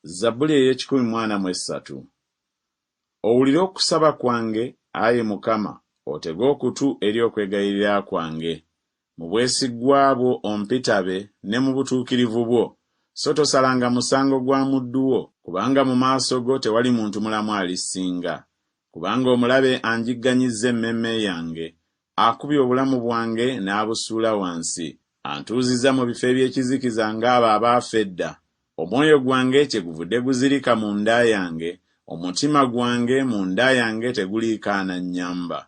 Zabbuli ey'ekikumi mu ana mu essatu. Owulire okusaba kwange, ayi Mukama, otege okutu eri okwegayirira kwange. Mu bwesigwa bwo ompitabe ne mu butuukirivu bwo, so tosalanga musango gwa muddu wo, kubanga mu maaso go tewali muntu mulamu alisinga. Kubanga omulabe anjigganyizza emmeeme yange, akubye obulamu bwange n'abusuula wansi, antuuzizza mu bifo eby'ekizikiza ng'abo abaafa edda. Omwoyo gwange kyeguvudde guzirika munda yange, omutima gwange munda yange teguliiko anannyamba.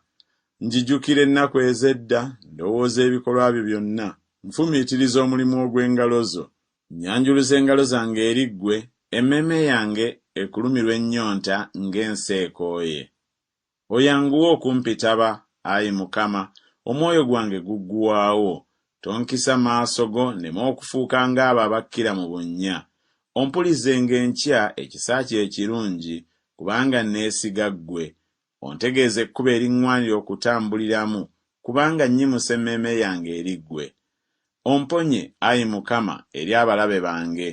Njijukira ennaku ez'edda, ndowooza ebikolwa byo byonna, nfumiitiriza omulimu ogw'engalo zo. Nnyanjuluza engalo zange eri ggwe, emmeeme yange ekulumirwa ennyonta ng'ensi ekooye. Oyanguwe okumpitaba, ayi Mukama, omwoyo gwange guggwaawo. Tonkisa maaso go nneme okufuuka ng'abo abakkira mu bunnya. Ompulizenga enkya ekisa kyo ekirungi, kubanga nneesiga ggwe. Ontegeeze ekkubo eriŋŋwanira okutambuliramu, kubanga nnyimusa emmeeme yange eri ggwe. Omponye, ayi Mukama, eri abalabe bange.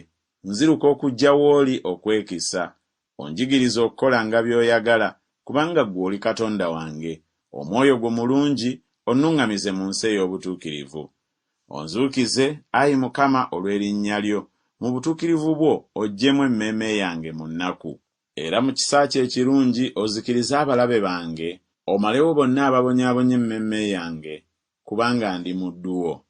Nziruka okujja w'oli okwekisa. Onjigirize okukolanga by'oyagala, kubanga ggwe oli Katonda wange. Omwoyo gwo mulungi, onnuŋŋamize mu nsi ey'obutuukirivu. Onzuukize, ayi Mukama, olw'erinnya lyo, mu butuukirivu bwo oggyemu emmeeme yange mu nnaku. Era mu kisa kyo ekirungi ozikirize abalabe bange, omalewo bonna ababonyaabonya emmeeme yange, kubanga ndi muddu wo.